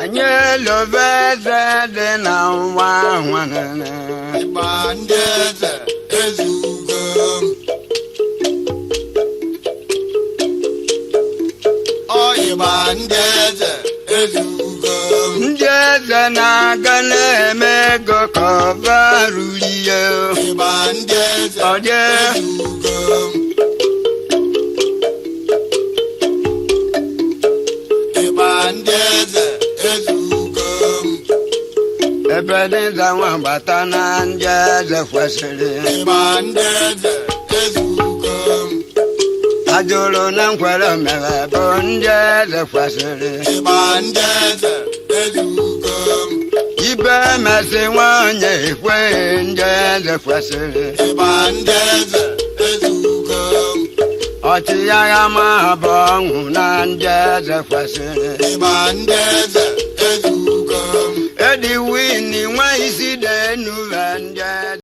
Anyị elobe eze dị na nwa nwanne. Ịgba ndị eze ezugo. Ọ ịgba ndị eze ezugo. Ndị eze na-aga na-eme ego ka ọba ruru ya. Ịgba ndị eze Ọ dị. ezugo. Ịgba ndị eze ezugo. Ebe dịza nwa bata na ndị eze kwesịrị. Ịgba ndị eze ezugo. Ajụrụ na nkwere mere bụ ndị eze kwesịrị. Ịgba ndị eze ezugo. Ibe mesị nwanyị ekwe ndị eze kwesịrị. Ịgba ndị eze ezugo. Ọchịagha ma bụ ọnwụ na ndị eze kwesịrị. Ịgba ndị eze ezugo. Ediwini nwa isi dị enu